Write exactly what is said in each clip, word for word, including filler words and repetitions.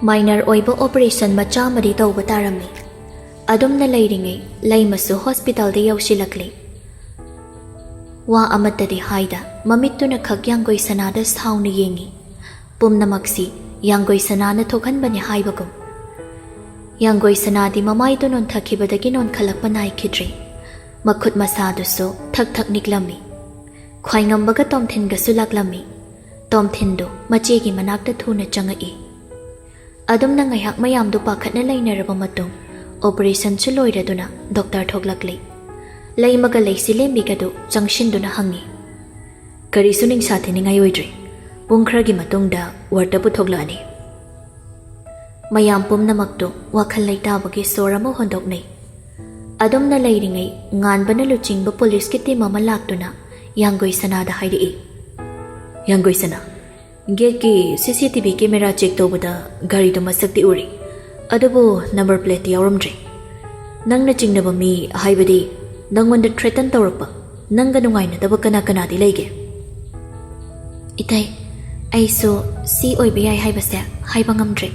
Minor ꯑꯣꯏꯕ operation ꯃꯆꯥ ꯑꯃꯗꯤ ꯇꯧꯕ ꯇꯥꯔꯝꯃꯤ꯫ ꯑꯗꯨꯝꯅ ꯂꯩꯔꯤꯉꯩ ꯂꯩꯃꯁꯨ ꯍꯣꯁꯄꯤꯇꯥꯜꯗ ꯌꯧꯁꯤꯜꯂꯛꯂꯤ꯫ ꯋꯥ ꯑꯃꯠꯇꯗꯤ ꯍꯥꯏꯗ ꯃꯃꯤꯠꯇꯨꯅ ꯈꯛ ꯌꯥꯡꯒꯣꯏ ꯁꯅꯥꯗ ꯁꯥꯎꯅ ꯌꯦꯡꯉꯤ꯫ ꯄꯨꯝꯅꯃꯛꯁꯤ ꯌꯥꯡꯒꯣꯏ ꯁꯅꯥꯅ ꯊꯣꯛꯍꯟꯕꯅꯤ ꯍꯥꯏꯕꯒꯨꯝ꯫ ꯌꯥꯡꯒꯣꯏ ꯁꯅꯥꯗꯤ ꯃꯃꯥꯏꯗꯨ ꯅꯣꯟꯊꯈꯤꯕꯗꯒꯤ ꯅꯣꯟꯈꯠꯂꯛꯄ ꯅꯥꯏꯈꯤꯗ꯭ꯔꯦ꯫ ꯃꯈꯨꯠ ꯃꯁꯥꯗꯨꯁꯨ ꯊꯛ ꯊꯛ ꯅꯤꯛꯂꯝꯃꯤ꯫ ꯈ꯭ꯋꯥꯏꯉꯝꯕꯒ ꯇꯣꯝꯊꯤꯟꯒꯁꯨ ꯂꯥꯛꯂꯝꯃꯤ꯫ ꯇꯣꯝꯊꯤꯟꯗꯨ ꯃꯆꯦꯒꯤ ꯃꯅꯥꯛꯇ ꯊꯨꯅ ꯆꯪꯉꯛꯏ꯫ ꯑꯗꯨꯝꯅ ꯉꯥꯏꯍꯥꯛ ꯃꯌꯥꯝꯗꯨ ꯄꯥꯈꯠꯅ ꯂꯩꯅꯔꯕ ꯃꯇꯨꯡ, ꯑꯣꯄꯔꯦꯁꯟꯁꯨ ꯂꯣꯏꯔꯗꯨꯅ ꯗꯣꯛꯇꯔ ꯊꯣꯛꯂꯛꯂꯤ꯫ ꯂꯩꯃꯒ ꯂꯩꯁꯤꯂꯦꯝꯕꯤꯒꯗꯨ ꯆꯪꯁꯤꯟꯗꯨꯅ ꯍꯪꯉꯤ, "ꯀꯔꯤꯁꯨ ꯅꯤꯡꯁꯥ ꯊꯤꯅꯤꯡꯉꯥꯏ ꯑꯣꯏꯗ꯭ꯔꯤ꯫ ꯄꯨꯡ ꯈꯔꯒꯤ ꯃꯇꯨꯡꯗ ꯋꯥꯔꯗꯇ ꯄꯨꯊꯣꯛꯂꯛꯑꯅꯤ꯫" ꯃꯌꯥꯝ ꯄꯨꯝꯅꯃꯛꯇꯨ ꯋꯥꯈꯜ ꯂꯩꯇꯥꯕꯒꯤ ꯁꯣꯔ ꯑꯃ ꯍꯣꯟꯗꯣꯛꯅꯩ꯫ ꯑꯗꯨꯝꯅ ꯂꯩꯔꯤꯉꯩ, ꯉꯥꯟꯕꯅ ꯂꯨꯆꯤꯡꯕ ꯄꯨꯂꯤꯁꯀꯤ ꯇꯤꯝ ꯑꯃ ꯂꯥꯛꯇꯨꯅ ꯌꯥꯡꯒꯣꯏ ꯁꯅꯥꯗ ꯍꯥꯏꯔꯛꯏ, "ꯌꯥꯡꯒꯣꯏ ꯁꯅꯥ, ꯒꯦꯠꯀꯤ ꯁꯤ C T V camera check ꯇꯧꯕꯗ ꯒꯥꯔꯤꯗꯣ ꯃꯁꯛꯇꯤ ꯎꯔꯤ, ꯑꯗꯨꯕꯨ ꯅꯝꯕꯔ ꯄ꯭ꯂꯦꯠꯇꯤ ꯌꯥꯎꯔꯝꯗ꯭ꯔꯦ꯫ ꯅꯪꯅ ꯆꯤꯡꯅꯕ ꯃꯤ, ꯍꯥꯏꯕꯗꯤ ꯅꯪꯉꯣꯟꯗ ꯊ꯭ꯔꯦꯇꯟ ꯇꯧꯔꯛꯄ, ꯅꯪꯒ ꯅꯨꯡꯉꯥꯏꯅꯗꯕ ꯀꯅꯥ ꯀꯅꯥꯗꯤ ꯂꯩꯒꯦ?" "ꯏꯇꯩ, ꯑꯩꯁꯨ ꯁꯤ ꯑꯣꯏꯕ ꯌꯥꯏ ꯍꯥꯏꯕꯁꯦ ꯍꯥꯏꯕ ꯉꯝꯗ꯭ꯔꯦ,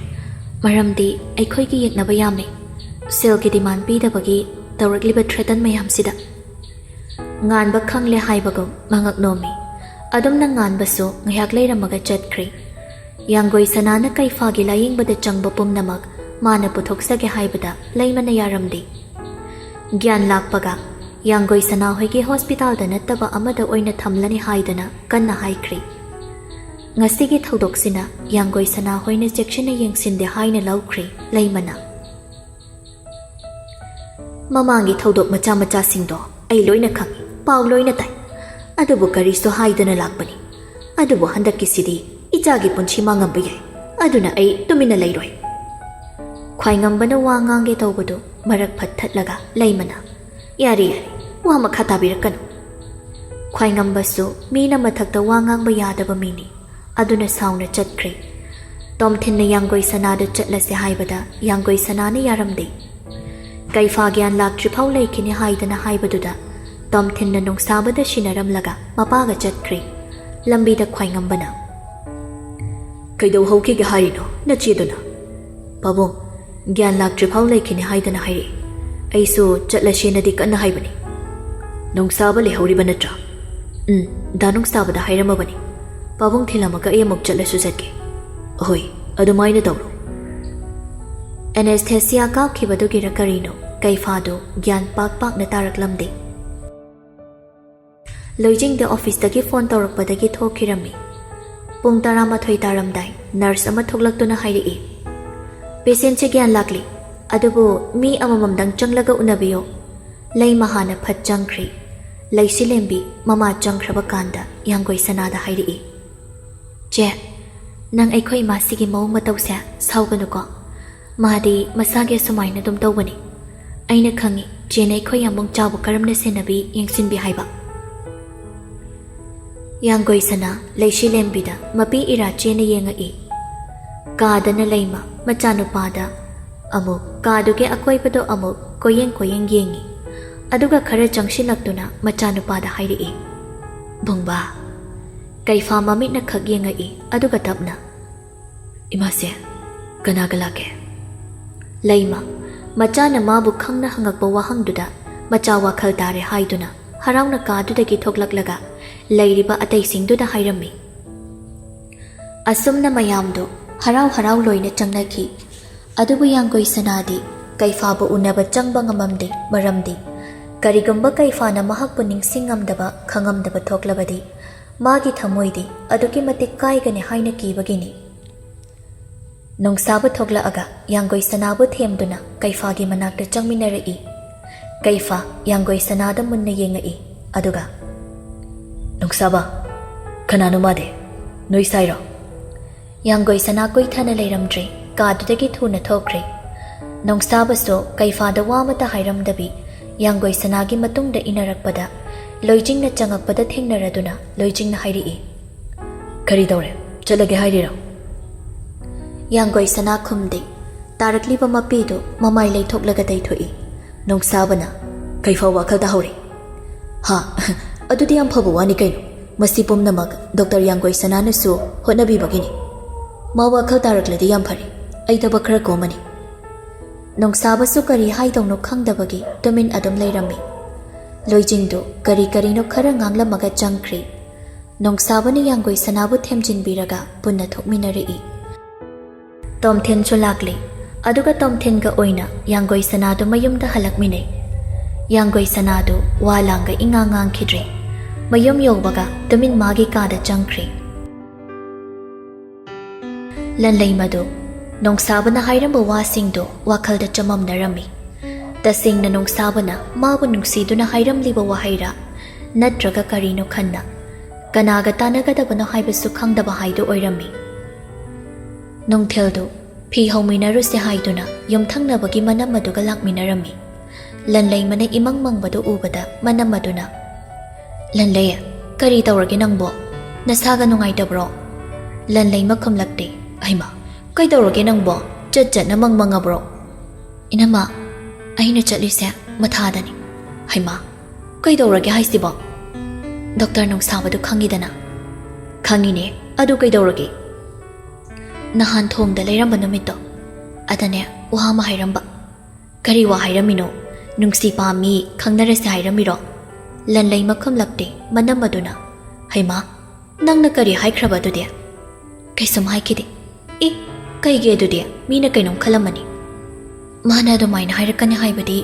ꯃꯔꯝꯗꯤ ꯑꯩꯈꯣꯏꯒꯤ ꯌꯦꯛꯅꯕ ꯌꯥꯝꯃꯦ꯫ ꯁꯦꯜꯒꯤ ꯗꯤꯃꯥꯟ ꯄꯤꯗꯕꯒꯤ ꯇꯧꯔꯛꯂꯤꯕ ꯊ꯭ꯔꯦꯇꯟ ꯃꯌꯥꯝꯁꯤꯗ꯫" ꯉꯥꯟꯕ ꯈꯪꯂꯦ ꯍꯥꯏꯕꯒꯨꯝ ꯃꯉꯛ ꯅꯣꯝꯃꯤ꯫ ꯑꯗꯨꯝꯅ ꯉꯥꯟꯕꯁꯨ ꯉꯥꯏꯍꯥꯛ ꯂꯩꯔꯝꯃꯒ ꯆꯠꯈ꯭ꯔꯦ꯫ ꯌꯥꯡꯒꯣꯏ ꯁꯅꯥꯅ ꯀꯩꯐꯥꯒꯤ ꯂꯥꯌꯦꯡꯕꯗ ꯆꯪꯕ ꯄꯨꯝꯅꯃꯛ ꯃꯥꯅ ꯄꯨꯊꯣꯛꯆꯒꯦ ꯍꯥꯏꯕꯗ ꯂꯩꯃꯅ ꯌꯥꯔꯝꯗꯦ꯫ ꯒ꯭ꯌꯥꯟ ꯂꯥꯛꯄꯒ ꯌꯥꯡꯒꯣꯏ ꯁꯅꯥ ꯍꯣꯏꯒꯤ ꯍꯣꯁꯄꯤꯇꯥꯜꯗ ꯅꯠꯇꯕ ꯑꯃꯗ ꯑꯣꯏꯅ ꯊꯝꯂꯅꯤ ꯍꯥꯏꯗꯅ ꯀꯟꯅ ꯍꯥꯏꯈ꯭ꯔꯦ꯫ ꯉꯁꯤꯒꯤ ꯊꯧꯗꯣꯛꯁꯤꯅ ꯌꯥꯡꯒꯣꯏ ꯁꯅꯥ ꯍꯣꯏꯅ ꯆꯦꯛꯁꯤꯟꯅ ꯌꯦꯡꯁꯤꯟꯗꯦ ꯍꯥꯏꯅ ꯂꯧꯈ꯭ꯔꯦ ꯂꯩꯃꯅ꯫ "ꯃꯃꯥꯡꯒꯤ ꯊꯧꯗꯣꯛ ꯃꯆꯥ ꯃꯆꯥꯁꯤꯡꯗꯣ ꯑꯩ ꯂꯣꯏꯅ ꯈꯪꯏ, ꯄꯥꯎ ꯂꯣꯏꯅ ꯇꯥꯏ꯫ ꯑꯗꯨꯕꯨ ꯀꯔꯤꯁꯨ ꯍꯥꯏꯗꯅ ꯂꯥꯛꯄꯅꯤ꯫ ꯑꯗꯨꯕꯨ ꯍꯟꯗꯛꯀꯤꯁꯤꯗꯤ ꯏꯆꯥꯒꯤ ꯄꯨꯟꯁꯤ ꯃꯥꯡꯉꯝꯕ ꯌꯥꯏ꯫ ꯑꯗꯨꯅ ꯑꯩ ꯇꯨꯃꯤꯟꯅ ꯂꯩꯔꯣꯏ꯫" ꯈ꯭ꯋꯥꯏꯉꯝꯕꯅ ꯋꯥ ꯉꯥꯡꯒꯦ ꯇꯧꯕꯗꯨ ꯃꯔꯛ ꯐꯠ ꯊꯠꯂꯒ ꯂꯩꯃꯅ, "ꯌꯥꯔꯦ, ꯌꯥꯔꯦ, ꯋꯥ ꯃꯈꯥ ꯇꯥꯕꯤꯔꯛꯀꯅꯨ꯫" ꯈ꯭ꯋꯥꯏꯉꯝꯕꯁꯨ ꯃꯤꯅ ꯃꯊꯛꯇ ꯋꯥ ꯉꯥꯡꯕ ꯌꯥꯗꯕ ꯃꯤꯅꯤ꯫ ꯑꯗꯨꯅ ꯁꯥꯎꯅ ꯆꯠꯈ꯭ꯔꯦ꯫ ꯇꯣꯝꯊꯤꯟꯅ ꯌꯥꯡꯒꯣꯏ ꯁꯅꯥꯗ ꯆꯠꯂꯁꯦ ꯍꯥꯏꯕꯗ ꯌꯥꯡꯒꯣꯏ ꯁꯅꯥꯅ ꯌꯥꯔꯝꯗꯦ꯫ ꯀꯩꯐꯥ ꯒ꯭ꯌꯥꯟ ꯂꯥꯛꯇ꯭ꯔꯤꯐꯥꯎ ꯂꯩꯈꯤꯅꯤ ꯍꯥꯏꯗꯅ ꯍꯥꯏꯕꯗꯨꯗ ꯇꯣꯝꯊꯤꯟꯅ ꯅꯨꯡꯁꯥꯕꯗ ꯁꯤꯟꯅꯔꯝꯂꯒ ꯃꯄꯥꯒ ꯆꯠꯈ꯭ꯔꯦ꯫ ꯂꯝꯕꯤꯗ ꯈ꯭ꯋꯥꯏꯉꯝꯕꯅ, "ꯀꯩꯗꯧ ꯍꯧꯈꯤꯒꯦ ꯍꯥꯏꯔꯤꯅꯣ ꯅꯆꯦꯗꯨꯅ? "ꯄꯥꯕꯨꯡ, ꯒ꯭ꯌꯥꯟ ꯂꯥꯛꯇ꯭ꯔꯤꯐꯥꯎ ꯂꯩꯈꯤꯅꯤ ꯍꯥꯏꯗꯅ ꯍꯥꯏꯔꯛꯏ꯫ ꯑꯩꯁꯨ ꯆꯠꯂꯁꯦꯅꯗꯤ ꯀꯟꯅ ꯍꯥꯏꯕꯅꯤ꯫" "ꯅꯣꯡꯁꯥꯕ ꯂꯩꯍꯧꯔꯤꯕ ꯅꯠꯇ꯭ꯔꯥ?" "ꯎꯝ, ꯗꯥ ꯅꯣꯡꯁꯥꯕꯗ ꯍꯥꯏꯔꯝꯃꯕꯅꯤ꯫ ꯄꯥꯕꯨꯡ ꯊꯤꯜꯂꯝꯃꯒ ꯑꯩ ꯑꯃꯨꯛ ꯆꯠꯂꯁꯨ ꯆꯠꯀꯦ꯫" "ꯍꯣꯏ, ꯑꯗꯨꯃꯥꯏꯅ ꯇꯧꯔꯣ꯫" ꯑꯦꯅꯦꯁꯊꯦꯁꯤꯌꯥ ꯀꯥꯞꯈꯤꯕꯗꯨꯒꯤꯔ ꯀꯔꯤꯅꯣ, ꯀꯩꯐꯥꯗꯨ ꯒ꯭ꯌꯥꯟ ꯄꯥꯛ ꯄꯥꯛꯅ ꯇꯥꯔꯛꯂꯝꯗꯦ꯫ ꯂꯣꯏꯖꯤꯡꯗ ꯑꯣꯐꯤꯁꯇꯒꯤ ꯐꯣꯟ ꯇꯧꯔꯛꯄꯗꯒꯤ ꯊꯣꯛꯈꯤꯔꯝꯃꯤ꯫ ꯄꯨꯡ ꯇꯔꯥꯃꯥꯊꯣꯏ ꯇꯥꯔꯝꯗꯥꯏ ꯅꯔꯁ ꯑꯃ ꯊꯣꯛꯂꯛꯇꯨꯅ ꯍꯥꯏꯔꯛꯏ, "ꯄꯦꯁꯦꯟꯁꯦ ꯒ꯭ꯌꯥꯟ ꯂꯥꯛꯂꯤ, ꯑꯗꯨꯕꯨ ꯃꯤ ꯑꯃꯃꯝꯗꯪ ꯆꯪꯂꯒ ꯎꯅꯕꯤꯌꯣ꯫" ꯂꯩꯃ ꯍꯥꯟꯅ ꯐꯠ ꯆꯪꯈ꯭ꯔꯦ꯫ ꯂꯩꯁꯤꯂꯦꯝꯕꯤ ꯃꯃꯥ ꯆꯪꯈ꯭ꯔꯕ ꯀꯥꯟꯗ ꯌꯥꯡꯒꯣꯏ ꯁꯅꯥꯗ ꯍꯥꯏꯔꯛꯏ, "ꯆꯦ, ꯅꯪ ꯑꯩꯈꯣꯏ ꯏꯃꯥꯁꯤꯒꯤ ꯃꯑꯣꯡ ꯃꯇꯧꯁꯦ ꯁꯥꯎꯒꯅꯨꯀꯣ꯫ ꯃꯥꯗꯤ ꯃꯁꯥꯒꯤ ꯑꯁꯨꯃꯥꯏꯅ ꯑꯗꯨꯝ ꯇꯧꯕꯅꯤ꯫ ꯑꯩꯅ ꯈꯪꯉꯤ, ꯆꯦꯅ ꯑꯩꯈꯣꯏ ꯌꯥꯝꯕꯨꯡ ꯆꯥꯕꯨ ꯀꯔꯝꯅ ꯁꯦꯟꯅꯕꯤ, ꯌꯦꯡꯁꯤꯟꯕꯤ ꯍꯥꯏꯕ?" ꯌꯥꯡꯒꯣꯏ ꯁꯅꯥ ꯂꯩꯁꯤꯂꯦꯝꯕꯤꯗ ꯃꯄꯤ ꯏꯔꯥ ꯆꯦꯅ ꯌꯦꯡꯉꯛꯏ꯫ ꯀꯥꯗꯅ ꯂꯩꯃ ꯃꯆꯥꯅꯨꯄꯥꯗ ꯑꯃꯨꯛ, ꯀꯥꯗꯨꯒꯤ ꯑꯀꯣꯏꯕꯗꯣ ꯑꯃꯨꯛ ꯀꯣꯏꯌꯦꯡ ꯀꯣꯏꯌꯦꯡ ꯌꯦꯡꯉꯤ꯫ ꯑꯗꯨꯒ ꯈꯔ ꯆꯪꯁꯤꯜꯂꯛꯇꯨꯅ ꯃꯆꯥꯅꯨꯄꯥꯗ ꯍꯥꯏꯔꯛꯏ, "ꯕꯨꯡꯕꯥ꯫" ꯀꯩꯐꯥ ꯃꯃꯤꯠꯅ ꯈꯛ ꯌꯦꯡꯉꯛꯏ, ꯑꯗꯨꯒ ꯇꯞꯅ, "ꯏꯃꯥꯁꯦ, ꯀꯅꯥꯒ ꯂꯥꯛꯀꯦ?" ꯂꯩꯃ, ꯃꯆꯥꯅ ꯃꯥꯕꯨ ꯈꯪꯅ ꯍꯪꯉꯛꯄ ꯋꯥꯍꯪꯗꯨꯗ ꯃꯆꯥ ꯋꯥꯈꯜ ꯇꯥꯔꯦ ꯍꯥꯏꯗꯨꯅ ꯍꯔꯥꯎꯅ ꯀꯥꯗꯨꯗꯒꯤ ꯊꯣꯛꯂꯛꯂꯒ ꯂꯩꯔꯤꯕ ꯑꯇꯩꯁꯤꯡꯗꯨꯗ ꯍꯥꯏꯔꯝꯃꯤ꯫ ꯑꯁꯨꯝꯅ ꯃꯌꯥꯝꯗꯨ ꯍꯔꯥꯎ ꯍꯔꯥꯎ ꯂꯣꯏꯅ ꯆꯪꯅꯈꯤ꯫ ꯑꯗꯨꯕꯨ ꯌꯥꯡꯒꯣꯏ ꯁꯅꯥꯗꯤ ꯀꯩꯐꯥꯕꯨ ꯎꯅꯕ ꯆꯪꯕ ꯉꯝꯃꯝꯗꯦ, ꯃꯔꯝꯗꯤ ꯀꯔꯤꯒꯨꯝꯕ ꯀꯩꯐꯥꯅ ꯃꯍꯥꯛꯄꯨ ꯅꯤꯡꯁꯤꯡꯉꯝꯗꯕ, ꯈꯪꯉꯝꯗꯕ ꯊꯣꯛꯂꯕꯗꯤ ꯃꯥꯒꯤ ꯊꯃꯣꯏꯗꯤ ꯑꯗꯨꯛꯀꯤ ꯃꯇꯤꯛ ꯀꯥꯏꯒꯅꯤ ꯍꯥꯏꯅ ꯀꯤꯕꯒꯤꯅꯤ꯫ ꯅꯣꯡꯁꯥꯕ ꯊꯣꯛꯂꯛꯑꯒ ꯌꯥꯡꯒꯣꯏ ꯁꯅꯥꯕꯨ ꯊꯦꯝꯗꯨꯅ ꯀꯩꯐꯥꯒꯤ ꯃꯅꯥꯛꯇ ꯆꯪꯃꯤꯟꯅꯔꯛꯏ꯫ ꯀꯩꯐꯥ ꯌꯥꯡꯒꯣꯏ ꯁꯅꯥꯗ ꯃꯨꯟꯅ ꯌꯦꯡꯉꯛꯏ, ꯑꯗꯨꯒ, "ꯅꯣꯡꯁꯥꯕ, ꯀꯅꯥꯅꯣ ꯃꯥꯗꯤ? ꯅꯣꯏ ꯁꯥꯏꯔꯣ?" ꯌꯥꯡꯒꯣꯏ ꯁꯅꯥ ꯀꯨꯏꯊꯅ ꯂꯩꯔꯝꯗ꯭ꯔꯦ, ꯀꯥꯗꯨꯗꯒꯤ ꯊꯨꯅ ꯊꯣꯛꯈ꯭ꯔꯦ꯫ ꯅꯣꯡꯁꯥꯕꯁꯨ ꯀꯩꯐꯥꯗ ꯋꯥ ꯑꯃꯠꯇ ꯍꯥꯏꯔꯝꯗꯕꯤ ꯌꯥꯡꯒꯣꯏ ꯁꯅꯥꯒꯤ ꯃꯇꯨꯡꯗ ꯏꯟꯅꯔꯛꯄꯗ ꯂꯣꯏꯖꯤꯡꯅ ꯆꯪꯉꯛꯄꯗ ꯊꯦꯡꯅꯔꯗꯨꯅ ꯂꯣꯏꯖꯤꯡꯅ ꯍꯥꯏꯔꯛꯏ, "ꯀꯔꯤ ꯇꯧꯔꯦ? ꯆꯠꯂꯒꯦ ꯍꯥꯏꯔꯤꯔꯣ?" ꯌꯥꯡꯒꯣꯏ ꯁꯅꯥ ꯈꯨꯝꯗꯦ꯫ ꯇꯥꯔꯛꯂꯤꯕ ꯃꯄꯤꯗꯨ ꯃꯃꯥꯏ ꯂꯩꯊꯣꯛꯂꯒ ꯇꯩꯊꯣꯛꯏ꯫ ꯅꯣꯡꯁꯥꯕꯅ, "ꯀꯩꯐꯥ ꯋꯥꯈꯜ ꯇꯥꯍꯧꯔꯦ?" "ꯍꯥ, ꯑꯗꯨꯗꯤ ꯌꯥꯝ ꯐꯕ ꯋꯥꯅꯤ ꯀꯩꯅꯣ꯫ ꯃꯁꯤ ꯄꯨꯝꯅꯃꯛ ꯗꯣꯛꯇꯔ ꯌꯥꯡꯒꯣꯏ ꯁꯅꯥꯅꯁꯨ ꯍꯣꯠꯅꯕꯤꯕꯒꯤꯅꯤ꯫ ꯃꯥ ꯋꯥꯈꯜ ꯇꯥꯔꯛꯂꯗꯤ ꯌꯥꯝ ꯐꯔꯦ꯫ ꯂꯩꯇꯕ ꯈꯔ ꯀꯣꯝꯃꯅꯤ꯫ ꯅꯣꯡꯁꯥꯕꯁꯨ ꯀꯔꯤ ꯍꯥꯏꯗꯧꯅꯣ ꯈꯪꯗꯕꯒꯤ ꯇꯨꯃꯤꯟ ꯑꯗꯨꯝ ꯂꯩꯔꯝꯃꯤ꯫ ꯂꯣꯏꯖꯤꯡꯗꯨ ꯀꯔꯤ ꯀꯔꯤꯅꯣ ꯈꯔ ꯉꯥꯡꯂꯝꯃꯒ ꯆꯪꯈ꯭ꯔꯤ꯫ ꯅꯣꯡꯁꯥꯕꯅ ꯌꯥꯡꯒꯣꯏ ꯁꯅꯥꯕꯨ ꯊꯦꯝꯖꯤꯟꯕꯤꯔꯒ ꯄꯨꯟꯅ ꯊꯣꯛꯃꯤꯟꯅꯔꯛꯏ꯫ ꯇꯣꯝꯊꯤꯟꯁꯨ ꯂꯥꯛꯂꯦ꯫ ꯑꯗꯨꯒ ꯇꯣꯝꯊꯤꯟꯒ ꯑꯣꯏꯅ ꯌꯥꯡꯒꯣꯏ ꯁꯅꯥꯗꯨ ꯃꯌꯨꯝꯗ ꯍꯜꯂꯛꯃꯤꯟꯅꯩ꯫ ꯌꯥꯡꯒꯣꯏ ꯁꯅꯥꯗꯨ ꯋꯥ ꯂꯥꯡꯒ ꯏꯉꯥꯡ ꯉꯥꯡꯈꯤꯗ꯭ꯔꯦ꯫ ꯃꯌꯨꯝ ꯌꯧꯕꯒ ꯇꯨꯃꯤꯟ ꯃꯥꯒꯤ ꯀꯥꯗ ꯆꯪꯈ꯭ꯔꯦ꯫ ꯂꯟꯂꯩꯃꯗꯨ ꯅꯣꯡꯁꯥꯕꯅ ꯍꯥꯏꯔꯝꯕ ꯋꯥꯁꯤꯡꯗꯨ ꯋꯥꯈꯜꯗ ꯆꯃꯝꯅꯔꯝꯃꯤ꯫ ꯇꯁꯦꯡꯅ ꯅꯣꯡꯁꯥꯕꯅ ꯃꯥꯕꯨ ꯅꯨꯡꯁꯤꯗꯨꯅ ꯍꯥꯏꯔꯝꯂꯤꯕ ꯋꯥꯍꯩꯔꯥ, ꯅꯠꯇ꯭ꯔꯒ ꯀꯔꯤꯅꯣ ꯈꯟꯅ ꯀꯅꯥꯒ ꯇꯥꯟꯅꯒꯗꯕꯅꯣ ꯍꯥꯏꯕꯁꯨ ꯈꯪꯗꯕ ꯍꯥꯏꯗꯨ ꯑꯣꯏꯔꯝꯃꯤ꯫ ꯅꯨꯡꯊꯤꯜꯗꯨ ꯐꯤ ꯍꯧꯃꯤꯟꯅꯔꯨꯁꯦ ꯍꯥꯏꯗꯨꯅ ꯌꯨꯝꯊꯪꯅꯕꯒꯤ ꯃꯅꯝ ꯑꯗꯨꯒ ꯂꯥꯛꯃꯤꯟꯅꯔꯝꯃꯤ꯫ ꯂꯟꯂꯩꯃꯅ ꯏꯃꯪ ꯃꯪꯕꯗꯨ ꯎꯕꯗ ꯃꯅꯝ ꯑꯗꯨꯅ, "ꯂꯟꯂꯩ, ꯀꯔꯤ ꯇꯧꯔꯒꯦ ꯅꯪꯕꯣ? ꯅꯁꯥꯒ ꯅꯨꯡꯉꯥꯏꯇꯕ꯭ꯔꯣ?" ꯂꯟꯂꯩꯃ ꯈꯨꯝꯂꯛꯇꯦ꯫ "ꯍꯩꯃꯥ, ꯀꯩꯗꯧꯔꯒꯦ ꯅꯪꯕꯣ? ꯆꯠ ꯆꯠꯅ ꯃꯪ ꯃꯪꯉꯕ꯭ꯔꯣ?" "ꯏꯅꯝꯃ, ꯑꯩꯅ ꯆꯠꯂꯤꯁꯦ ꯃꯊꯥꯗꯅꯤ꯫" "ꯍꯩꯃꯥ, ꯀꯩꯗꯧꯔꯒꯦ ꯍꯥꯏꯁꯤꯕꯣ?" "ꯗꯣꯛꯇꯔ ꯅꯣꯡꯁꯥꯕꯗꯨ ꯈꯪꯉꯤꯗꯅ?" "ꯈꯪꯉꯤꯅꯦ, ꯑꯗꯨ ꯀꯩꯗꯧꯔꯒꯦ?" "ꯅꯍꯥꯟ ꯊꯣꯡꯗ ꯂꯩꯔꯝꯕ ꯅꯨꯃꯤꯠꯇꯣ, ꯑꯗꯅꯦ ꯋꯥ ꯑꯃ ꯍꯥꯏꯔꯝꯕ꯫" "ꯀꯔꯤ ꯋꯥ ꯍꯥꯏꯔꯝꯃꯤꯅꯣ? ꯅꯨꯡꯁꯤ ꯄꯥꯝꯃꯤ, ꯈꯪꯅꯔꯁꯦ ꯍꯥꯏꯔꯝꯃꯤꯔꯣ?" ꯂꯟꯂꯩꯃ ꯈꯨꯝꯂꯛꯇꯦ꯫ ꯃꯅꯝ ꯑꯗꯨꯅ, "ꯍꯩꯃꯥ, ꯅꯪꯅ ꯀꯔꯤ ꯍꯥꯏꯈ꯭ꯔꯕ ꯑꯗꯨꯗꯤ?" "ꯀꯩꯁꯨꯝ ꯍꯥꯏꯈꯤꯗꯦ꯫" "ꯑꯦ, ꯀꯩꯒꯤ ꯑꯗꯨꯗꯤ? ꯃꯤꯅ ꯀꯩꯅꯣꯝ ꯈꯜꯂꯝꯃꯅꯤ꯫" "ꯃꯥꯅ ꯑꯗꯨꯃꯥꯏꯅ ꯍꯥꯏꯔꯛꯀꯅꯤ ꯍꯥꯏꯕꯗꯤ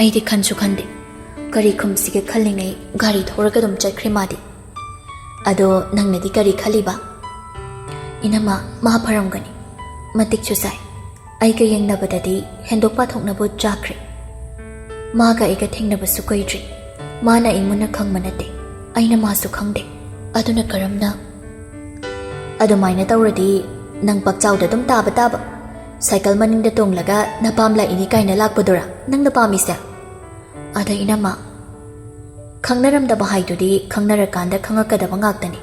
ꯑꯩꯗꯤ ꯈꯟꯁꯨ ꯈꯟꯗꯦ꯫ ꯀꯔꯤ ꯈꯨꯝꯁꯤꯒꯦ ꯈꯜꯂꯤꯉꯩ ꯒꯥꯔꯤ ꯊꯧꯔꯒ ꯑꯗꯨꯝ ꯆꯠꯈ꯭ꯔꯦ ꯃꯥꯗꯤ꯫ ꯑꯗꯣ ꯅꯪꯅꯗꯤ ꯀꯔꯤ ꯈꯜꯂꯤꯕ?" "ꯏꯅꯝꯃ, ꯃꯥ ꯐꯔꯝꯒꯅꯤ꯫ ꯃꯇꯤꯛꯁꯨ ꯆꯥꯏ꯫ ꯑꯩꯒ ꯌꯦꯡꯅꯕꯗꯗꯤ ꯍꯦꯟꯗꯣꯛ ꯄꯥꯊꯣꯛꯅꯕꯨ ꯆꯥꯈ꯭ꯔꯦ꯫ ꯃꯥꯒ ꯑꯩꯒ ꯊꯦꯡꯅꯕꯁꯨ ꯀꯨꯏꯗ꯭ꯔꯤ꯫ ꯃꯥꯅ ꯑꯩ ꯃꯨꯟꯅ ꯈꯪꯕ ꯅꯠꯇꯦ꯫ ꯑꯩꯅ ꯃꯥꯁꯨ ꯈꯪꯗꯦ꯫ ꯑꯗꯨꯅ ꯀꯔꯝꯅ?" "ꯑꯗꯨꯃꯥꯏꯅ ꯇꯧꯔꯗꯤ ꯅꯪ ꯄꯥꯛꯆꯥꯎꯗ ꯑꯗꯨꯝ ꯇꯥꯕ ꯇꯥꯕ꯫ ꯁꯥꯏꯀꯜ ꯃꯅꯤꯡꯗ ꯇꯣꯡꯂꯒ ꯅꯄꯥꯝ ꯂꯥꯛꯏꯅꯤ ꯀꯥꯏꯅ ꯂꯥꯛꯄꯗꯨꯔꯥ ꯅꯪꯅ ꯄꯥꯝꯃꯤꯁꯦ?" "ꯑꯗ ꯏꯅꯝꯃ, ꯈꯪꯅꯔꯝꯗꯕ ꯍꯥꯏꯗꯨꯗꯤ ꯈꯪꯅꯔꯀꯥꯟꯗ ꯈꯪꯉꯛꯀꯗꯕ ꯉꯥꯛꯇꯅꯤ꯫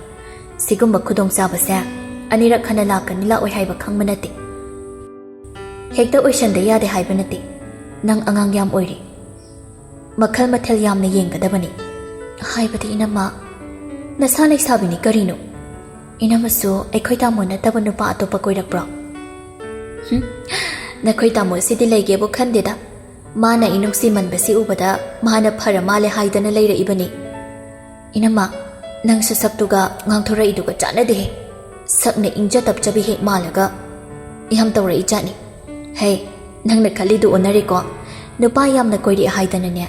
ꯁꯤꯒꯨꯝꯕ ꯈꯨꯗꯣꯡꯆꯥꯕꯁꯦ ꯑꯅꯤꯔꯛ ꯍꯟꯅ ꯂꯥꯛꯀꯅꯤ ꯂꯥꯛꯑꯣꯏ ꯍꯥꯏꯕ ꯈꯪꯕ ꯅꯠꯇꯦ꯫ ꯍꯦꯛꯇ ꯑꯣꯏꯁꯟꯗ ꯌꯥꯗꯦ ꯍꯥꯏꯕ ꯅꯠꯇꯦ꯫ ꯅꯪ ꯑꯉꯥꯡ ꯌꯥꯝ ꯑꯣꯏꯔꯤ꯫ ꯃꯈꯜ ꯃꯊꯦꯜ ꯌꯥꯝꯅ ꯌꯦꯡꯒꯗꯕꯅꯤ꯫" "ꯍꯥꯏꯕꯗꯤ ꯏꯅꯝꯃ, ꯅꯁꯥ ꯂꯩꯁꯥꯕꯤꯅꯤ ꯀꯔꯤꯅꯣ? ꯏꯅꯝꯃꯁꯨ ꯑꯩꯈꯣꯏ ꯇꯥꯃꯣ ꯅꯠꯇꯕ ꯅꯨꯄꯥ ꯑꯇꯣꯞꯄ ꯀꯣꯏꯔꯛꯄ꯭ꯔꯣ?" ꯅꯈꯣꯏ ꯇꯥꯃꯣꯁꯤꯗꯤ ꯂꯩꯒꯦꯕꯨ ꯈꯟꯗꯦꯗ꯫ ꯃꯥꯅ ꯑꯩ ꯅꯨꯡꯁꯤꯃꯟꯕꯁꯤ ꯎꯕꯗ ꯃꯥꯅ ꯐꯔ ꯃꯥꯜꯂꯦ ꯍꯥꯏꯗꯅ ꯂꯩꯔꯛꯏꯕꯅꯤ꯫ ꯏꯅꯝꯃ, ꯅꯪꯁꯨ ꯁꯛꯇꯨꯒ ꯉꯥꯡꯊꯣꯔꯛꯏꯗꯨꯒ ꯆꯥꯟꯅꯗꯦꯍꯦ꯫ ꯁꯛꯅ ꯏꯪꯖ ꯇꯞꯆꯕꯤ ꯍꯦꯛ ꯃꯥꯜꯂꯒ ꯌꯥꯝ ꯇꯧꯔꯛꯏ ꯖꯥꯠꯅꯤ꯫ ꯍꯦ, ꯅꯪꯅ ꯈꯜꯂꯤꯗꯨ ꯑꯣꯟꯅꯔꯦꯀꯣ꯫ ꯅꯨꯄꯥ ꯌꯥꯝꯅ ꯀꯣꯏꯔꯛꯑꯦ ꯍꯥꯏꯗꯅꯅꯦ,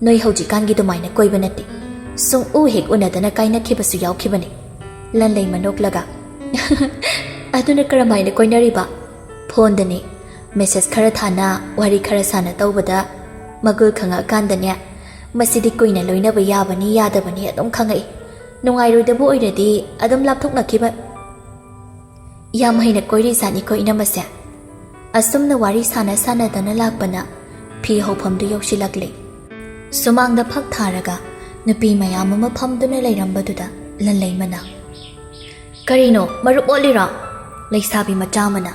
ꯅꯣꯏ ꯍꯧꯖꯤꯛꯀꯥꯟꯒꯤ ꯑꯗꯨꯃꯥꯏꯅ ꯀꯣꯏꯕ ꯅꯠꯇꯦ꯫ ꯁꯨꯡꯎ ꯍꯦꯛ ꯎꯅꯗꯅ ꯀꯥꯏꯅꯈꯤꯕꯁꯨ ꯌꯥꯎꯈꯤꯕꯅꯤ꯫ ꯂꯟꯂꯩꯃ ꯅꯣꯛꯂꯒ, ꯑꯗꯨꯅ ꯀꯔꯝꯍꯥꯏꯅ ꯀꯣꯏꯅꯔꯤꯕ? ꯐꯣꯟꯗꯅꯤ꯫ ꯃꯦꯁꯦꯖ ꯈꯔ ꯊꯥꯅ, ꯋꯥꯔꯤ ꯈꯔ ꯁꯥꯟꯅ ꯇꯧꯕꯗ ꯃꯒꯨꯜ ꯈꯪꯉꯛꯑꯀꯥꯟꯗꯅꯦ, ꯃꯁꯤꯗꯤ ꯀꯨꯏꯅ ꯂꯣꯏꯅꯕ ꯌꯥꯕꯅꯤ ꯌꯥꯗꯕꯅꯤ ꯑꯗꯨꯝ ꯈꯪꯉꯛꯏ꯫ ꯅꯨꯡꯉꯥꯏꯔꯣꯏꯗꯕ ꯑꯣꯏꯔꯗꯤ ꯑꯗꯨꯝ ꯂꯥꯞꯊꯣꯛꯅꯈꯤꯕ꯫ ꯌꯥꯝ ꯍꯩꯅ ꯀꯣꯏꯔꯤꯖꯥꯠꯅꯤꯀꯣ ꯏꯅꯝꯃꯁꯦ꯫ ꯑꯁꯨꯝꯅ ꯋꯥꯔꯤ ꯁꯥꯟꯅ ꯁꯥꯟꯅꯗꯅ ꯂꯥꯛꯄꯅ ꯐꯤ ꯍꯧꯐꯝꯗꯨ ꯌꯧꯁꯤꯜꯂꯛꯂꯦ꯫ ꯁꯨꯃꯥꯡꯗ ꯐꯛ ꯊꯥꯔꯒ ꯅꯨꯄꯤ ꯃꯌꯥꯝ ꯑꯃ ꯐꯝꯗꯨꯅ ꯂꯩꯔꯝꯕꯗꯨꯗ ꯂꯟꯂꯩꯃꯅ, "ꯀꯔꯤꯅꯣ, ꯃꯔꯨꯞ ꯑꯣꯠꯂꯤꯔꯣ?" ꯂꯩꯁꯥꯕꯤ ꯃꯆꯥ ꯑꯃꯅ,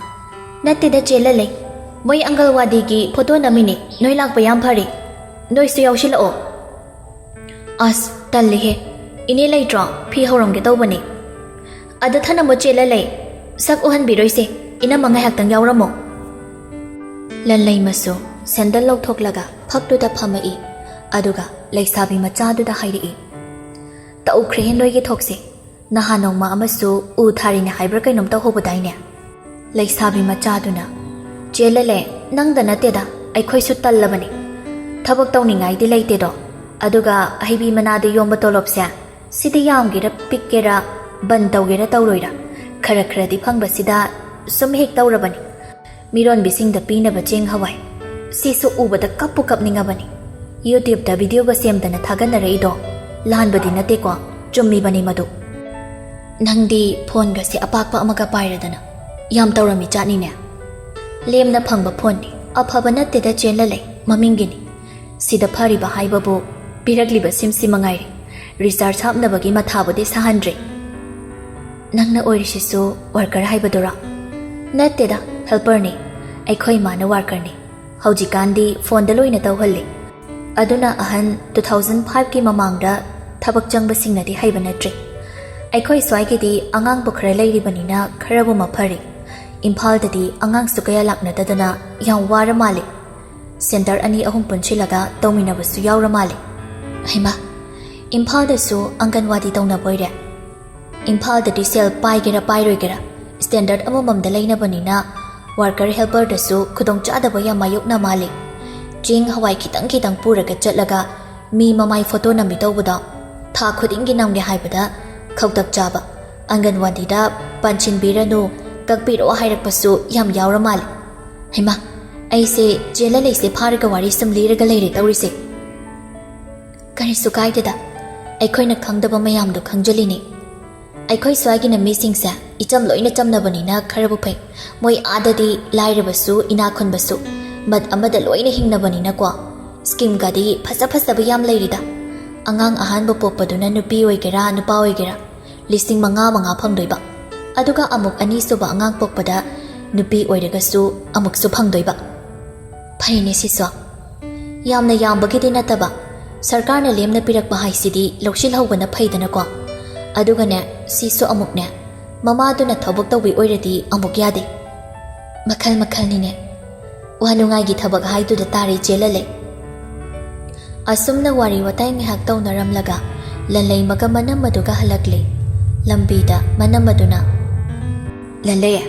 "ꯅꯠꯇꯦꯗ ꯆꯦ ꯂꯟꯂꯩ, ꯃꯣꯏ ꯑꯪꯒꯜꯋꯥꯗꯤꯒꯤ ꯐꯣꯇꯣ ꯅꯝꯃꯤꯅꯦ, ꯅꯣꯏ ꯂꯥꯛꯄ ꯌꯥꯝ ꯐꯔꯦ, ꯅꯣꯏꯁꯨ ꯌꯥꯎꯁꯤꯜꯂꯛꯑꯣ꯫" "ꯑꯁ, ꯇꯜꯂꯤꯍꯦ꯫ ꯏꯅꯦ ꯂꯩꯇ꯭ꯔꯣ? ꯐꯤ ꯍꯧꯔꯝꯒꯦ ꯇꯧꯕꯅꯦ꯫" "ꯑꯗ ꯊꯅꯝꯃꯣ ꯆꯦ ꯂꯟꯂꯩ, ꯁꯛ ꯎꯍꯟꯕꯤꯔꯣꯏꯁꯦ, ꯏꯅꯝꯃ ꯉꯥꯏꯍꯥꯛꯇꯪ ꯌꯥꯎꯔꯝꯃꯣ꯫" ꯂꯟꯂꯩꯃꯁꯨ ꯁꯦꯟꯗꯜ ꯂꯧꯊꯣꯛꯂꯒ ꯐꯛꯇꯨꯗ ꯐꯝꯃꯛꯏ꯫ ꯑꯗꯨꯒ ꯂꯩꯁꯥꯕꯤ ꯃꯆꯥꯗꯨꯗ ꯍꯥꯏꯔꯛꯏ, "ꯇꯧꯈ꯭ꯔꯦꯍꯦ ꯅꯣꯏꯒꯤ ꯊꯣꯛꯁꯦ꯫ ꯅꯍꯥꯟ ꯅꯣꯡꯃ ꯑꯃꯁꯨ ꯎ ꯊꯥꯔꯤꯅꯦ ꯍꯥꯏꯕ꯭ꯔꯥ ꯀꯩꯅꯣꯝ ꯇꯧꯍꯧꯕꯗꯥꯏꯅꯦ?" ꯂꯩꯁꯥꯕꯤ ꯃꯆꯥꯗꯨꯅ, "ꯆꯦ ꯂꯟꯂꯩ, ꯅꯪꯗ ꯅꯠꯇꯦꯗ, ꯑꯩꯈꯣꯏꯁꯨ ꯇꯜꯂꯕꯅꯤ꯫ ꯊꯕꯛ ꯇꯧꯅꯤꯡꯉꯥꯏꯗꯤ ꯂꯩꯇꯦꯗꯣ꯫ ꯑꯗꯨꯒ ꯍꯩꯕꯤ ꯃꯅꯥꯗ ꯌꯣꯝꯕ ꯇꯣꯂꯣꯞꯁꯦ, ꯁꯤꯗꯤ ꯌꯥꯝꯒꯦꯔꯥ ꯄꯤꯛꯀꯦꯔꯥ, ꯕꯟ ꯇꯧꯒꯦꯔꯥ ꯇꯧꯔꯣꯏꯔꯥ, ꯈꯔ ꯈꯔꯗꯤ ꯐꯪꯕꯁꯤꯗ ꯁꯨꯝ ꯍꯦꯛ ꯇꯧꯔꯕꯅꯤ꯫ ꯃꯤꯔꯣꯟꯕꯤꯁꯤꯡꯗ ꯄꯤꯅꯕ ꯆꯦꯡ ꯍꯋꯥꯏ, ꯁꯤꯁꯨ ꯎꯕꯗ ꯀꯞꯄꯨ ꯀꯞꯅꯤꯡꯉꯕꯅꯤ꯫ YouTubeꯇ videoꯒ ꯁꯦꯝꯗꯅ ꯊꯥꯒꯠꯅꯔꯛꯏꯗꯣ ꯂꯥꯟꯕꯗꯤ ꯅꯠꯇꯦꯀꯣ, ꯆꯨꯝꯃꯤꯕꯅꯤ ꯃꯗꯨ꯫ ꯅꯪꯗꯤ ꯐꯣꯟꯒꯁꯦ ꯑꯄꯥꯛꯄ ꯑꯃꯒ ꯄꯥꯏꯔꯗꯅ ꯌꯥꯝ ꯇꯧꯔꯝꯃꯤ ꯖꯥꯠꯅꯤꯅꯦ꯫ ꯂꯦꯝꯅ ꯐꯪꯕ ꯐꯣꯟꯅꯤ, ꯑꯐꯕ ꯅꯠꯇꯦꯗ ꯆꯦ ꯂꯟꯂꯩ, ꯃꯃꯤꯡꯒꯤꯅꯤ꯫ ꯁꯤꯗ ꯐꯔꯤꯕ ꯍꯥꯏꯕꯕꯨ ꯄꯤꯔꯛꯂꯤꯕ ꯁꯤꯝꯁꯤ ꯃꯉꯥꯏꯔꯦ꯫ ꯔꯤꯆꯥꯔꯖ ꯍꯥꯞꯅꯕꯒꯤ ꯃꯊꯥꯕꯨꯗꯤ ꯁꯥꯍꯟꯗ꯭ꯔꯦ꯫" "ꯅꯪꯅ ꯑꯣꯏꯔꯤꯁꯤꯁꯨ ꯋꯥꯔꯀꯔ ꯍꯥꯏꯕꯗꯨꯔꯣ?" "ꯅꯠꯇꯦꯗ, ꯍꯦꯜꯄꯔꯅꯤ꯫ ꯑꯩꯈꯣꯏ ꯏꯃꯥꯅ ꯋꯥꯔꯀꯔꯅꯤ꯫ ꯍꯧꯖꯤꯛꯀꯥꯟꯗꯤ ꯐꯣꯟꯗ ꯂꯣꯏꯅ ꯇꯧꯍꯜꯂꯤ꯫ ꯑꯗꯨꯅ ꯑꯍꯟ two thousand fiveꯀꯤ ꯃꯃꯥꯡꯗ ꯊꯕꯛ ꯆꯪꯕꯁꯤꯡꯅꯗꯤ ꯍꯩꯕ ꯅꯠꯇ꯭ꯔꯤ꯫ ꯑꯩꯈꯣꯏ ꯁ꯭ꯋꯥꯏꯒꯤꯗꯤ ꯑꯉꯥꯡꯕꯨ ꯈꯔ ꯂꯩꯔꯤꯕꯅꯤꯅ ꯈꯔꯕꯨ ꯃꯐꯔꯤ꯫ ꯏꯝꯐꯥꯜꯗꯗꯤ ꯑꯉꯥꯡꯁꯨ ꯀꯌꯥ ꯂꯥꯛꯅꯗꯗꯅ ꯌꯥꯝ ꯋꯥꯔ ꯃꯥꯜꯂꯦ꯫ ꯁꯦꯟꯇꯔ ꯑꯅꯤ ꯑꯍꯨꯝ ꯄꯨꯟꯁꯤꯜꯂꯒ ꯇꯧꯃꯤꯟꯅꯕꯁꯨ ꯌꯥꯎꯔ ꯃꯥꯜꯂꯦ꯫ ꯍꯩꯃꯥ, ꯏꯝꯐꯥꯜꯗꯁꯨ ꯑꯪꯒꯟꯋꯥꯗꯤ ꯇꯧꯅꯕꯣꯏꯔꯦ? ꯏꯝꯐꯥꯜꯗꯗꯤ ꯁꯦꯜ ꯄꯥꯏꯒꯦꯔꯥ ꯄꯥꯏꯔꯣꯏꯒꯦꯔꯥ, ꯁ꯭ꯇꯦꯟꯗꯔꯗ ꯑꯃꯃꯝꯗ ꯂꯩꯅꯕꯅꯤꯅ ꯋꯥꯔꯀꯔ ꯍꯦꯜꯄꯔꯗꯁꯨ ꯈꯨꯗꯣꯡꯆꯥꯗꯕ ꯌꯥꯝ ꯃꯥꯌꯣꯛꯅ ꯃꯥꯜꯂꯤ꯫ ꯆꯦꯡ ꯍꯋꯥꯏ ꯈꯤꯇꯪ ꯈꯤꯇꯪ ꯄꯨꯔꯒ ꯆꯠꯂꯒ ꯃꯤ ꯃꯃꯥꯏ ꯐꯣꯇꯣ ꯅꯝꯕꯤ ꯇꯧꯕꯗꯣ, ꯊꯥ ꯈꯨꯗꯤꯡꯒꯤ ꯅꯝꯒꯦ ꯍꯥꯏꯕꯗ ꯈꯧꯇꯛ ꯆꯥꯕ, ꯑꯪꯒꯟꯋꯥꯗꯤꯗ ꯄꯥꯟꯁꯤꯟꯕꯤꯔꯅꯨ, ꯀꯛꯄꯤꯔꯛꯑꯣ ꯍꯥꯏꯔꯛꯄꯁꯨ ꯌꯥꯝ ꯌꯥꯎꯔ ꯃꯥꯜꯂꯤ꯫ ꯍꯩꯃꯥ, ꯑꯩꯁꯦ ꯆꯦ ꯂꯂꯩꯁꯦ ꯐꯥꯔꯒ ꯋꯥꯔꯤ ꯁꯨꯝ ꯂꯤꯔꯒ ꯂꯩꯔꯦ ꯇꯧꯔꯤꯁꯦ꯫ ꯀꯔꯤꯁꯨ ꯀꯥꯏꯗꯦꯗ, ꯑꯩꯈꯣꯏꯅ ꯈꯪꯗꯕ ꯃꯌꯥꯝꯗꯣ ꯈꯪꯖꯤꯜꯂꯤꯅꯤ꯫ ꯑꯩꯈꯣꯏ ꯁ꯭ꯋꯥꯏꯒꯤꯅ ꯃꯤꯁꯤꯡꯁꯦ ꯏꯆꯝ ꯂꯣꯏꯅ ꯆꯝꯅꯕꯅꯤꯅ ꯈꯔꯕꯨ ꯐꯩ꯫ ꯃꯣꯏ ꯑꯥꯗꯗꯤ ꯂꯥꯏꯔꯕꯁꯨ ꯏꯅꯥꯛ ꯈꯨꯟꯕꯁꯨ ꯃꯠ ꯑꯃꯗ ꯂꯣꯏꯅ ꯍꯤꯡꯅꯕꯅꯤꯅꯀꯣ꯫ ꯁ꯭ꯀꯤꯝꯒꯗꯤ ꯐꯖ ꯐꯖꯕ ꯌꯥꯝ ꯂꯩꯔꯤꯗ꯫ ꯑꯉꯥꯡ ꯑꯍꯥꯟꯕ ꯄꯣꯛꯄꯗꯨꯅ ꯅꯨꯄꯤ ꯑꯣꯏꯒꯦꯔꯥ ꯅꯨꯄꯥ ꯑꯣꯏꯒꯦꯔꯥ ꯂꯤꯁꯤꯡ ꯃꯉꯥ ꯃꯉꯥ ꯐꯪꯗꯣꯏꯕ꯫ ꯑꯗꯨꯒ ꯑꯃꯨꯛ ꯑꯅꯤꯁꯨꯕ ꯑꯉꯥꯡ ꯄꯣꯛꯄꯗ ꯅꯨꯄꯤ ꯑꯣꯏꯔꯒꯁꯨ ꯑꯃꯨꯛꯁꯨ ꯐꯪꯗꯣꯏꯕ꯫ ꯐꯩꯅꯦ ꯁꯤꯁꯨ꯫ ꯌꯥꯝꯅ ꯌꯥꯝꯕꯒꯤꯗꯤ ꯅꯠꯇꯕ, ꯁꯔꯀꯥꯔꯅ ꯂꯦꯝꯅ ꯄꯤꯔꯛꯄ ꯍꯥꯏꯁꯤꯗꯤ ꯂꯧꯁꯤꯜꯍꯧꯕꯅ ꯐꯩꯗꯅꯀꯣ꯫ ꯑꯗꯨꯒꯅꯦ, ꯁꯤꯁꯨ ꯑꯃꯨꯛꯅꯦ, ꯃꯃꯥꯗꯨꯅ ꯊꯕꯛ ꯇꯧꯕꯤ ꯑꯣꯏꯔꯗꯤ ꯑꯃꯨꯛ ꯌꯥꯗꯦ꯫ ꯃꯈꯜ ꯃꯈꯜꯅꯤꯅꯦ꯫ ꯋꯥ ꯅꯨꯡꯉꯥꯏꯒꯤ ꯊꯕꯛ ꯍꯥꯏꯗꯨꯗ ꯇꯥꯔꯦ ꯏꯆꯦ ꯂꯂꯩ꯫ ꯑꯁꯨꯝꯅ ꯋꯥꯔꯤ ꯋꯥꯇꯥꯏ ꯉꯥꯏꯍꯥꯛ ꯇꯧꯅꯔꯝꯂꯒ ꯂꯂꯩꯃꯒ ꯃꯅꯝꯃꯗꯨꯒ ꯍꯜꯂꯛꯂꯦ꯫ ꯂꯝꯕꯤꯗ ꯃꯅꯝꯃꯗꯨꯅ, "ꯂꯂꯩ,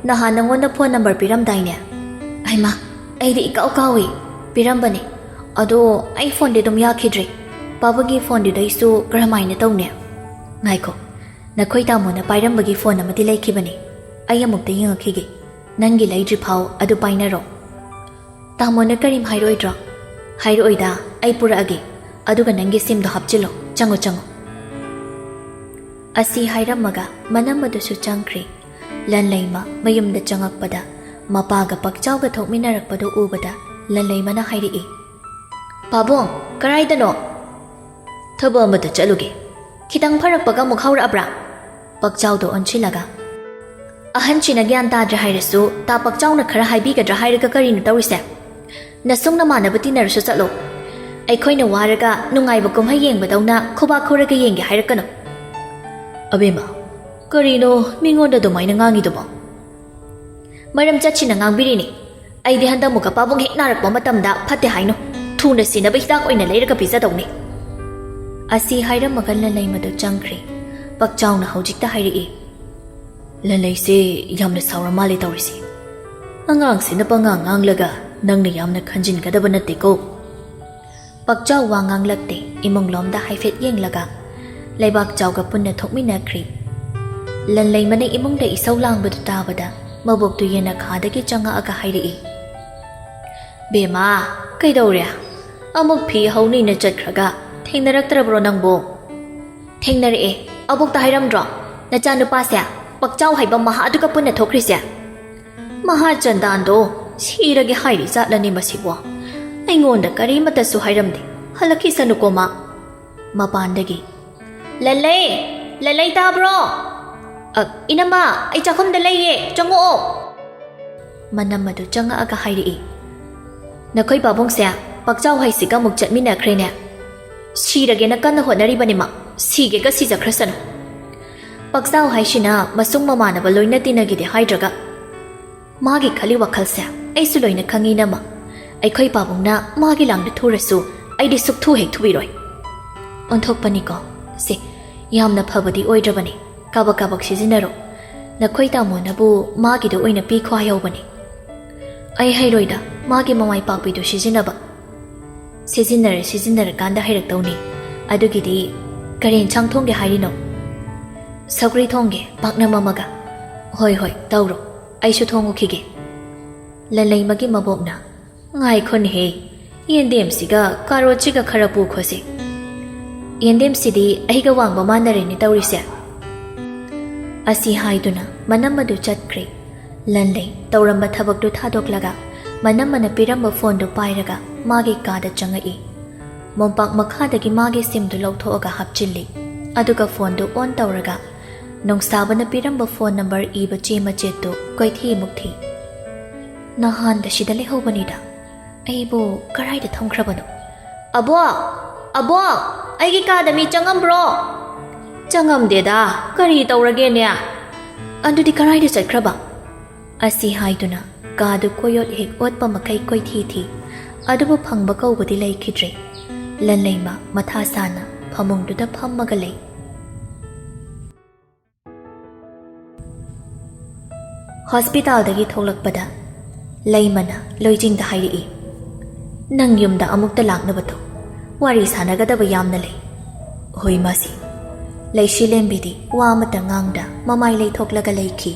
ꯅꯍꯥꯟ ꯅꯉꯣꯟꯗ ꯐꯣꯟ ꯅꯝꯕꯔ ꯄꯤꯔꯝꯗꯥꯏꯅꯦ?" "ꯍꯩꯃꯥ, ꯑꯩꯗꯤ ꯏꯀꯥꯎ ꯀꯥꯎꯏ꯫ ꯄꯤꯔꯝꯕꯅꯦ꯫ ꯑꯗꯣ ꯑꯩ ꯐꯣꯟꯗꯤ ꯑꯗꯨꯝ ꯌꯥꯈꯤꯗ꯭ꯔꯦ꯫ ꯄꯥꯕꯨꯡꯒꯤ ꯐꯣꯟꯗꯨꯗꯩꯁꯨ ꯀꯔꯝꯍꯥꯏꯅ ꯇꯧꯅꯤ?" "ꯉꯥꯏꯈꯣ, ꯅꯈꯣꯏ ꯇꯥꯃꯣꯅ ꯄꯥꯏꯔꯝꯕꯒꯤ ꯐꯣꯟ ꯑꯃꯗꯤ ꯂꯩꯈꯤꯕꯅꯦ꯫ ꯑꯩ ꯑꯃꯨꯛꯇ ꯌꯦꯡꯉꯛꯈꯤꯒꯦ꯫ ꯅꯪꯒꯤ ꯂꯩꯗ꯭ꯔꯤ ꯐꯥꯎ ꯑꯗꯨ ꯄꯥꯏꯅꯔꯣ꯫ ꯇꯥꯃꯣꯅ ꯀꯔꯤꯝ ꯍꯥꯏꯔꯛꯑꯣꯏꯗ꯭ꯔꯣ?" "ꯍꯥꯏꯔꯛꯑꯣꯏꯗ, ꯑꯩ ꯄꯨꯔꯛꯑꯒꯦ꯫ ꯑꯗꯨꯒ ꯅꯪꯒꯤ ꯁꯤꯝꯗꯣ ꯍꯥꯞꯆꯤꯜꯂꯣ꯫ ꯆꯪꯉꯣ, ꯆꯪꯉꯣ꯫" ꯑꯁꯤ ꯍꯥꯏꯔꯝꯃꯒ ꯃꯅꯝꯃꯗꯨꯁꯨ ꯆꯪꯈ꯭ꯔꯦ꯫ ꯂꯟꯂꯩꯃ ꯃꯌꯨꯝꯗ ꯆꯪꯉꯛꯄꯗ ꯃꯄꯥꯒ ꯄꯛꯆꯥꯎꯒ ꯊꯣꯛꯃꯤꯟꯅꯔꯛꯄꯗꯨ ꯎꯕꯗ ꯂꯟꯂꯩꯃꯅ ꯍꯥꯏꯔꯛꯏ, "ꯄꯥꯕꯨꯡ, ꯀꯔꯥꯏꯗꯅꯣ?" "ꯊꯕꯛ ꯑꯃꯗ ꯆꯠꯂꯨꯒꯦ꯫ ꯈꯤꯇꯪ ꯐꯔꯛꯄꯒ ꯑꯃꯨꯛ ꯍꯧꯔꯛꯑꯕ꯭ꯔꯥ?" ꯄꯛꯆꯥꯎꯗꯣ ꯑꯣꯟꯁꯤꯜꯂꯒ, "ꯑꯍꯟꯁꯤꯅ ꯒ꯭ꯌꯥꯟ ꯇꯥꯗ꯭ꯔꯦ ꯍꯥꯏꯔꯁꯨ ꯇꯥ ꯄꯛꯆꯥꯎꯅ ꯈꯔ ꯍꯥꯏꯕꯤꯒꯗ꯭ꯔꯥ ꯍꯥꯏꯔꯒ ꯀꯔꯤꯅꯣ ꯇꯧꯔꯤꯁꯦ? ꯅꯁꯨꯡ ꯅꯃꯥꯟꯅꯕ ꯇꯤꯟꯅꯔꯁꯨ ꯆꯠꯂꯣ꯫ ꯑꯩꯈꯣꯏꯅ ꯋꯥꯔꯒ ꯅꯨꯡꯉꯥꯏꯕ ꯀꯨꯝꯍꯩ ꯌꯦꯡꯕꯗꯧꯅ ꯈꯨꯕꯥꯛ ꯈꯨꯔꯒ ꯌꯦꯡꯒꯦ ꯍꯥꯏꯔꯛꯀꯅꯨ꯫" "ꯑꯕꯦꯝꯃ, ꯀꯔꯤꯅꯣ ꯃꯤꯉꯣꯟꯗ ꯑꯗꯨꯃꯥꯏꯅ ꯉꯥꯡꯉꯤꯗꯨꯕꯣ?" ꯃꯔꯝ ꯆꯠꯁꯤꯅ ꯉꯥꯡꯕꯤꯔꯤꯅꯤ꯫ ꯑꯩꯗꯤ ꯍꯟꯗꯛꯃꯨꯛꯀ ꯄꯥꯕꯨꯡ ꯍꯦꯛ ꯅꯥꯔꯛꯄ ꯃꯇꯝꯗ ꯐꯠꯇꯦ ꯍꯥꯏꯅꯨ, ꯊꯨꯅ ꯁꯤꯅꯕ ꯍꯤꯗꯥꯛ ꯑꯣꯏꯅ ꯂꯩꯔꯒ ꯄꯤꯖꯗꯧꯅꯤ꯫ ꯑꯁꯤ ꯍꯥꯏꯔꯝꯃꯒ ꯂꯟꯂꯩꯃꯗꯨ ꯆꯪꯈ꯭ꯔꯦ꯫ ꯄꯛꯆꯥꯎꯅ ꯍꯧꯖꯤꯛꯇ ꯍꯥꯏꯔꯛꯏ, "ꯂꯟꯂꯩꯁꯦ ꯌꯥꯝꯅ ꯁꯥꯎꯔ ꯃꯥꯜꯂꯦ ꯇꯧꯔꯤꯁꯦ꯫ ꯑꯉꯥꯡꯁꯤꯅ ꯄꯉꯥꯡ ꯉꯥꯡꯂꯒ ꯅꯪꯅ ꯌꯥꯝꯅ ꯈꯟꯖꯤꯟꯒꯗꯕ ꯅꯠꯇꯦꯀꯣ꯫" ꯄꯛꯆꯥꯎ ꯋꯥ ꯉꯥꯡꯂꯛꯇꯦ, ꯏꯃꯨꯡꯂꯣꯝꯗ ꯍꯥꯏꯐꯦꯠ ꯌꯦꯡꯂꯒ ꯂꯩꯕꯥꯛ ꯆꯥꯎꯒ ꯄꯨꯟꯅ ꯊꯣꯛꯃꯤꯟꯅꯈ꯭ꯔꯤ꯫ ꯂꯟꯂꯩꯃꯅ ꯏꯃꯨꯡꯗ ꯏꯁꯧ ꯂꯥꯡꯕꯗꯨ ꯇꯥꯕꯗ ꯃꯕꯣꯛꯇꯨ ꯌꯦꯅꯈꯥꯗꯒꯤ ꯆꯪꯉꯛꯑꯒ ꯍꯥꯏꯔꯛꯏ, "ꯕꯦꯝꯃ, ꯀꯩꯗꯧꯔꯦ? ꯑꯃꯨꯛ ꯐꯤ ꯍꯧꯅꯤꯅ ꯆꯠꯈ꯭ꯔꯒ ꯊꯦꯡꯅꯔꯛꯇ꯭ꯔꯕ꯭ꯔꯣ ꯅꯪꯕꯨ?" "ꯊꯦꯡꯅꯔꯛꯑꯦ꯫ ꯑꯕꯣꯛꯇ ꯍꯥꯏꯔꯝꯗ꯭ꯔꯣ ꯅꯆꯥꯅꯨꯄꯥꯁꯦ ꯄꯛꯆꯥꯎ ꯍꯥꯏꯕ ꯃꯍꯥꯗꯨꯒ ꯄꯨꯟꯅ ꯊꯣꯛꯈ꯭ꯔꯤꯁꯦ? ꯃꯍꯥ ꯆꯟꯗꯥꯟꯗꯣ ꯁꯤꯔꯒꯦ ꯍꯥꯏꯔꯤ ꯖꯥꯠꯂꯅꯦ ꯃꯁꯤꯕꯣ? ꯑꯩꯉꯣꯟꯗ ꯀꯔꯤꯃꯠꯇꯁꯨ ꯍꯥꯏꯔꯝꯗꯦ꯫ ꯍꯜꯂꯛꯈꯤꯁꯅꯨꯀꯣ ꯃꯥ꯫" ꯃꯄꯥꯟꯗꯒꯤ, "ꯂꯟꯂꯩ! ꯂꯟꯂꯩ, ꯇꯥꯕ꯭ꯔꯣ?" "ꯑ, ꯏꯅꯝꯃ, ꯑꯩ ꯆꯥꯛꯈꯨꯝꯗ ꯂꯩꯌꯦ, ꯆꯪꯉꯛꯑꯣ꯫" ꯃꯅꯝ ꯑꯗꯨ ꯆꯪꯉꯛꯑꯒ ꯍꯥꯏꯔꯛꯏ, "ꯅꯈꯣꯏ ꯄꯥꯕꯨꯡꯁꯦ ꯄꯛꯆꯥꯎ ꯍꯩꯁꯤꯒ ꯑꯃꯨꯛ ꯆꯠꯃꯤꯟꯅꯈ꯭ꯔꯦꯅꯦ꯫ ꯁꯤꯔꯒꯦꯅ ꯀꯟꯅ ꯍꯣꯠꯅꯔꯤꯕꯅꯤ ꯃꯥ, ꯁꯤꯒꯦꯒ ꯁꯤꯖꯈ꯭ꯔꯁꯅꯨ꯫ ꯄꯛꯆꯥꯎ ꯍꯥꯏꯁꯤꯅ ꯃꯁꯨꯡ ꯃꯃꯥꯟꯅꯕ ꯂꯣꯏꯅ ꯇꯤꯟꯅꯒꯦꯗꯤ ꯍꯥꯏꯗ꯭ꯔꯒ, ꯃꯥꯒꯤ ꯈꯜꯂꯤ ꯋꯥꯈꯜꯁꯦ ꯑꯩꯁꯨ ꯂꯣꯏꯅ ꯈꯪꯉꯤ ꯏꯅꯝꯃ꯫ ꯑꯩꯈꯣꯏ ꯄꯥꯕꯨꯡꯅ ꯃꯥꯒꯤ ꯂꯥꯡꯗ ꯊꯨꯔꯁꯨ ꯑꯩꯗꯤ ꯁꯨꯛꯊꯨ ꯍꯦꯛ ꯊꯨꯕꯤꯔꯣꯏ꯫" ꯑꯣꯟꯊꯣꯛꯄꯅꯤꯀꯣ꯫ ꯁꯦ, ꯌꯥꯝꯅ ꯐꯕꯗꯤ ꯑꯣꯏꯗ꯭ꯔꯕꯅꯤ꯫ ꯀꯥꯕꯛ ꯀꯥꯕꯛ ꯁꯤꯖꯤꯟꯅꯔꯣ꯫ ꯅꯈꯣꯏ ꯇꯥꯃꯣꯅꯕꯨ ꯃꯥꯒꯤꯗ ꯑꯣꯏꯅ ꯄꯤꯈꯣ ꯍꯥꯏꯍꯧꯕꯅꯤ꯫ ꯑꯩ ꯍꯩꯔꯣꯏꯗ ꯃꯥꯒꯤ ꯃꯃꯥꯏ ꯄꯥꯛꯄꯤꯗꯨ ꯁꯤꯖꯤꯟꯅꯕ꯫ ꯁꯤꯖꯤꯟꯅꯔ ꯁꯤꯖꯤꯟꯅꯔꯀꯥꯟꯗ ꯍꯩꯔꯛꯇꯧꯅꯤ꯫ ꯑꯗꯨꯒꯤꯗꯤ ꯀꯔꯤ ꯏꯟꯁꯥꯡ ꯊꯣꯡꯒꯦ ꯍꯥꯏꯔꯤꯅꯣ? ꯁꯧꯒ꯭ꯔꯤ ꯊꯣꯡꯒꯦ, ꯄꯥꯛꯅꯝ ꯑꯃꯒ꯫ ꯍꯣꯏ, ꯍꯣꯏ, ꯇꯧꯔꯣ꯫ ꯑꯩꯁꯨ ꯊꯣꯡꯉꯨꯈꯤꯒꯦ꯫ ꯂꯟꯂꯩꯃꯒꯤ ꯃꯕꯣꯛꯅ, "ꯉꯥꯏꯈꯣꯅꯦꯍꯦ, ꯌꯦꯟꯗꯦꯝꯁꯤꯒ ꯀꯥꯔꯣꯠꯁꯤꯒ ꯈꯔ ꯄꯨꯈꯣꯁꯦ꯫ ꯌꯦꯟꯗꯦꯝꯁꯤꯗꯤ ꯑꯩꯒ ꯋꯥꯡꯕ ꯃꯥꯟꯅꯔꯦꯅꯦ ꯇꯧꯔꯤꯁꯦ꯫" ꯑꯁꯤ ꯍꯥꯏꯗꯨꯅ ꯃꯅꯝ ꯑꯗꯨ ꯆꯠꯈ꯭ꯔꯦ꯫ ꯂꯟꯂꯩ ꯇꯧꯔꯝꯕ ꯊꯕꯛꯇꯨ ꯊꯥꯗꯣꯛꯂꯒ ꯃꯅꯝꯃꯅ ꯄꯤꯔꯝꯕ ꯐꯣꯟꯗꯨ ꯄꯥꯏꯔꯒ ꯃꯥꯒꯤ ꯀꯥꯗ ꯆꯪꯉꯛꯏ꯫ ꯃꯣꯝꯄꯥꯛ ꯃꯈꯥꯗꯒꯤ ꯃꯥꯒꯤ ꯁꯤꯝꯗꯨ ꯂꯧꯊꯣꯛꯑꯒ ꯍꯥꯞꯆꯤꯜꯂꯤ꯫ ꯑꯗꯨꯒ ꯐꯣꯟꯗꯨ ꯑꯣꯟ ꯇꯧꯔꯒ ꯅꯣꯡꯁꯥꯕꯅ ꯄꯤꯔꯝꯕ ꯐꯣꯟ ꯅꯝꯕꯔ ꯏꯕ ꯆꯦ ꯃꯆꯦꯠꯇꯨ ꯀꯣꯏꯊꯤ ꯑꯃꯨꯛ ꯊꯤ꯫ "ꯅꯍꯥꯟꯗ ꯁꯤꯗ ꯂꯩꯍꯧꯕꯅꯤꯗ꯫ ꯑꯩꯕꯨ ꯀꯔꯥꯏꯗ ꯊꯝꯈ꯭ꯔꯕꯅꯣ? ꯑꯕꯣꯛ! ꯑꯕꯣꯛ! ꯑꯩꯒꯤ ꯀꯥꯗ ꯃꯤ ꯆꯪꯉꯝꯕ꯭ꯔꯣ?" "ꯆꯪꯉꯝꯗꯦꯗ꯫ ꯀꯔꯤ ꯇꯧꯔꯒꯦꯅꯦ?" "ꯑꯗꯨꯗꯤ ꯀꯔꯥꯏꯗ ꯆꯠꯈ꯭ꯔꯕ?" ꯑꯁꯤ ꯍꯥꯏꯗꯨꯅ ꯀꯥꯗꯨ ꯀꯣꯏꯌꯣꯠ ꯍꯦꯛ ꯑꯣꯠꯄ ꯃꯈꯩ ꯀꯣꯏꯊꯤ ꯊꯤ꯫ ꯑꯗꯨꯕꯨ ꯐꯪꯕ ꯀꯧꯕꯗꯤ ꯂꯩꯈꯤꯗ꯭ꯔꯦ꯫ ꯂꯟꯂꯩꯃ ꯃꯊꯥ ꯁꯥꯅ ꯐꯃꯨꯡꯗꯨꯗ ꯐꯝꯃꯒ ꯂꯩ꯫ ꯍꯣꯁꯄꯤꯇꯥꯜꯗꯒꯤ ꯊꯣꯛꯂꯛꯄꯗ ꯂꯩꯃꯅ ꯂꯣꯏꯖꯤꯡꯗ ꯍꯥꯏꯔꯛꯏ, "ꯅꯪ ꯌꯨꯝꯗ ꯑꯃꯨꯛꯇ ꯂꯥꯛꯅꯕ ꯇꯧ꯫ ꯋꯥꯔꯤ ꯁꯥꯟꯅꯒꯗꯕ ꯌꯥꯝꯅ ꯂꯩ꯫" ꯍꯣꯏ ꯃꯥꯁꯤ꯫ ꯂꯩꯁꯤꯂꯦꯝꯕꯤꯗꯤ ꯋꯥ ꯑꯃꯠꯇ ꯉꯥꯡꯗ ꯃꯃꯥꯏ ꯂꯩꯊꯣꯛꯂꯒ ꯂꯩꯈꯤ꯫